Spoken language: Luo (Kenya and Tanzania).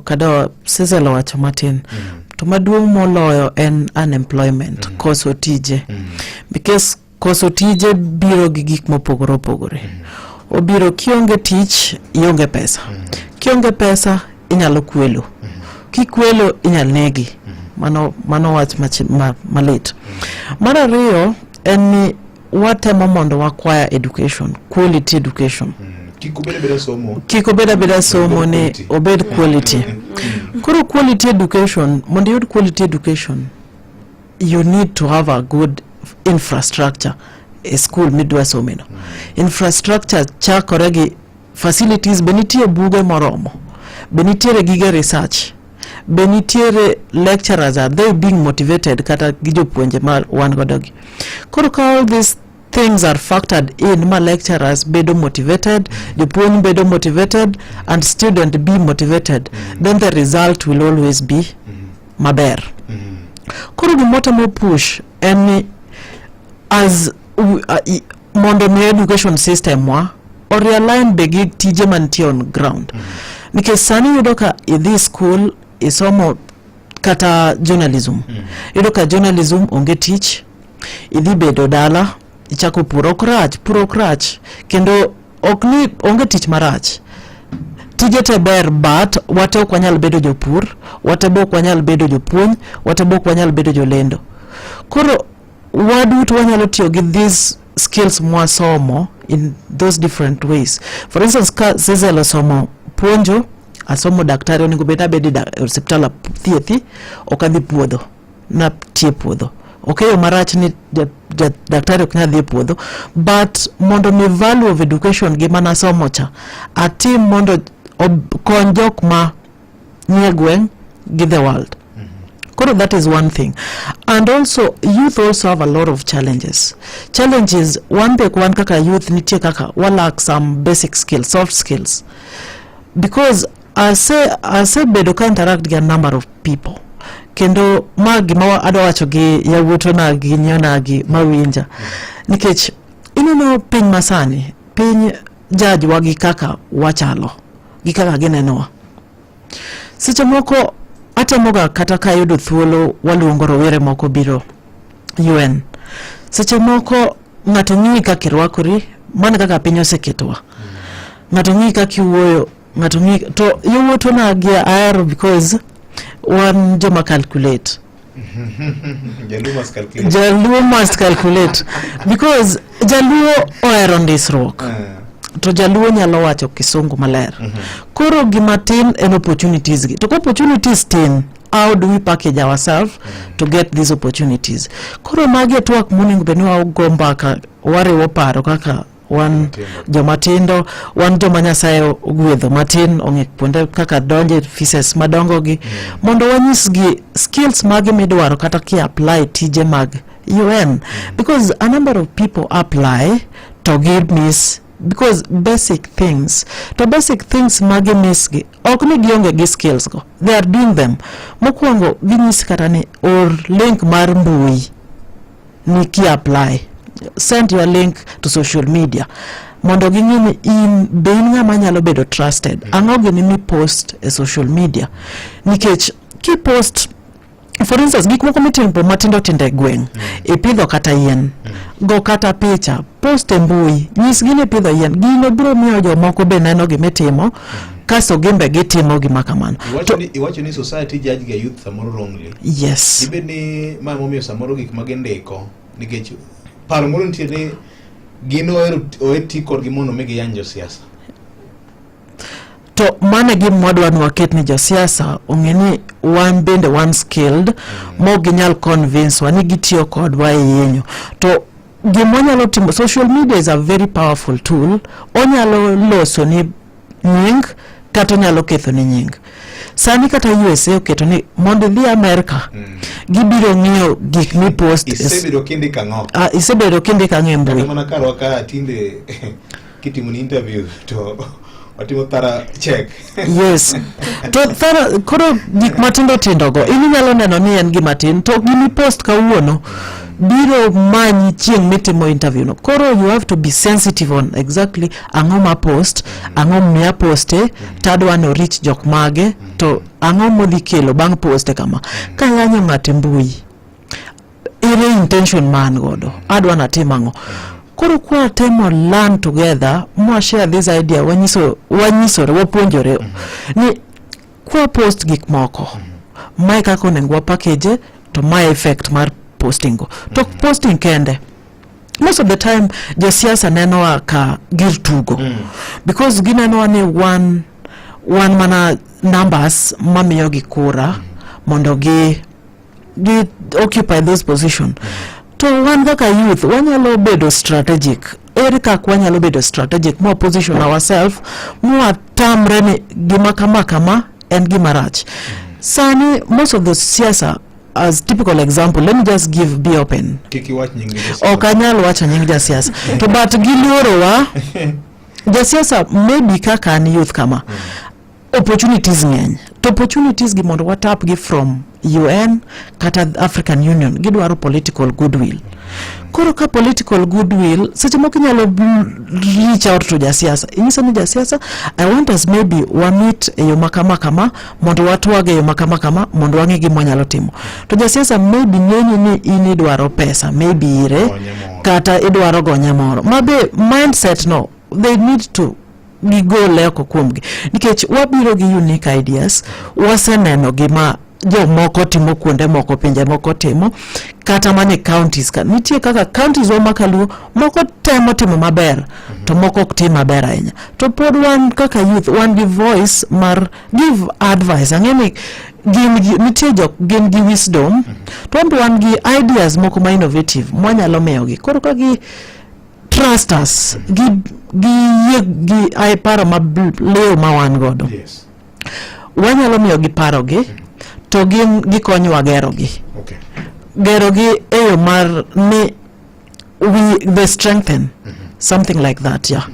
Kado Cecil owacho matin. To maduong' moloyo en unemployment, koso tije. Because koso tije biro gi gik mopogore opogore. Obiro kionge tich, ionge pesa. Kionge pesa, inyalo kwelo. Kikwelo, inyal negi. Mano wach malit. Mar ariyo en ni watemo mondo wa-acquire education, quality education. Kik obed abeda somo. Kik obed abeda somo ni quality. Obed quality. Koro quality education, mondo iyud quality education, you need to have a good infrastructure e school midwa someno. Infrastructure chakore gi facilities: be nitie buge moromo, be nitiere gige research, be nitiere lecturers, are they being motivated, kata gi jopuonje ma wan godo gi. Koro ka all these things are factored in, ma lecturers bedo motivated, jopuonj bedo motivated and student be motivated, then the result will always be maber. Koro gimotemo push en ni as mondo mi education system wa o-realign be gi tije mantie on ground, nikech sani iyudo ka idhi school, isomo kata journalism, iyudo ka journalism onge tich. Idhi bedo dala, ichako pur. Ok rach, pur ok rach, kendo ok ni onge tich marach, tije te ber, but wate ok wanyal bedo jopur, wate be ok wanyal bedo jopuonj, wate be ok wanyal bedo jolendo. Koro waduto wanyalo tiyo gi these skills mwasomo in those different ways. For instance, ka Cecil osomo puonjo, asomo daktari, onego bed abedi e osiptal athiedhi, ok adhi puodho natie puodho. Ok e yo marach ni daktari ok nyal dhi e puodho, but mondo mi value of education gi manasomo cha atim mondo kony jok ma nie gweng' gi the world. Koro that is one thing. And also youth also have a lot of challenges. Wan be wan kaka youth, nitie kaka wa lack some basic skills, soft skills, because asebedo ka interact gi a number of people, kendo ma gima adwa wacho gi yawuotona gi nyionagi mawinja, nikech ineno piny masani, piny judge wa gi kaka wachalo gi kaka ginenowa. Seche moko atemoga, kata ka ayudo thuolo, waluongo rowere moko biro UN. Seche moko ng'ato ng'iyi kaka irwakori, mano kaka piny oseketowa. Ng'ato ng'iyi kaka iwuoyo, ng'ato ng'iyi. To yawuotona gi ahero because wan joma calculate. Jaluo must calculate. Jaluo must calculate because jaluo ohero ndisruok. To jaluo nyalo wacho kisungu maler. Koro gima tin en opportunities gi. To ka opportunities tin, how do we package ourselves to get these opportunities? Koro magi e twak monego bed ni wago mbaka, wariwo paro kaka wan joma tindo, wan joma Nyasaye ogwedho matin, ong'e kuonde kaka donje offices madongo gi, mondo wanyisgi skills mage midwaro kata ki apply tije mag UN, because a number of people apply to gi miss because basic things. To basic things magi miss gi, ok ni gionge gi skills go, they are doing them. Mokwongo ginyisi kata ni or link mar mbui ni ki apply, send your link to social media mondo ging'e ni in be in ng'ama nyalo bedo trusted. Ang'o gini mi post e social media? Nikech ki post, for instance, gik moko mitimo matindo tindo e gweng', ipidho kata yien, go kata picha, post e mbui, nyisgi ni ipidho yien. Gino biro miyo jomoko be neno gimitimo, kasto gin be gitimo gima kamano. Iwacho ni society judge ga youth samoro wrongly. Yes. Dibed ni ma momiyo samoro gik ma gindiko, nikech paro moro nitie ni gin ohero oher ti kodgi mondo mi giyany josiasa. To mano e gima wadwa ni waket ni josiasa ong'e ni wan bende wan skilled, mok ginyal convince wa ni gitiyo kodwa e yienyo. To gima wanyalo timo, social media is a very powerful tool. Onyalo loso ni nying kata onyalo ketho ni nying. Sani kata USA oketo ni mondo idhi Amerka, gibiro ng'iyo gik mipost. Isebedo kindiko ang'o? Ah, isebedo kindiko ang'o e mbui? Kata mana karwa ka tinde kitimo ni interview to watimo thorough check. Yes, to thara koro gik matindo tindo go in inyalo neno ni en gima tin, to gimi post kawuono. Biro manyi chieng' mitimo interview no. Koro you have to be sensitive on exactly ang'o ma post, ang'o miya poste, tadwa ni reach jok mage, to ang'o modhi kelo bang' poste kama. Kayanyo ng'ato e mbui, ere intention ma an godo, adwa natim ang'o? Koro kwa temo learn together, mwa share this idea, wanyiso, wanyisore, wapuonjore ni kwa post gik moko, mae kaka onego wa package, to mae effect mar posting go. To ok posting kende, most of the time josiasa nenowa ka gir tugo because ginenowa ni wan mana numbers mamiyogi kura mondo gi occupy those position. To wan kaka youth wanyalo bedo strategic. Ere kaka wanyalo bedo strategic mwa position ourselves, mwatamre ni gima kama kama en gima rach? Sani most of the siasa, as typical example, let me just give, be open. Kik iwach nying jasiasa. Ok anyal wacho nying jasiasa to, but giluorowa. Jasiasa maybe kaka an youth kama, opportunities ng'eny, to opportunities gi mondo watap gi from UN kata African Union, gidwaro political goodwill. Koro ka political goodwill, seche moko inyalo reach out to jasiasa, inyiso ni, "Jasiasa, I want us maybe wameet e yo makama kama mondo watwag e yo makama kama mondo wang'e gima wanyalo timo." To jasiasa maybe neni ni in idwaro pesa, maybe ire Gonye moro. Kata idwaro gonye moro mabe. Mindset no they need to gigole oko kuomgi, nikech wabiro gi unique ideas. Waseneno gima jomoko timo kuonde moko, pinje moko timo, kata mana e counties ka nitie kaka counties wa makaluo moko temo timo maber to moko ok tim maber ahinya. To pod wan kaka youth wan gi voice mar give advice. Ang'e ni gin gi, nitie jok gin gi wisdom, to wan be wan gi ideas moko ma innovative mwanyalo miyogi. Koro ka gi trust us, gi yie gi ai paro maliw ma wan godo, wanyalo miyogi parogi to gin gikonyowa gerogi, gerogi e yo mar ni we they strengthen something like that. Yeah.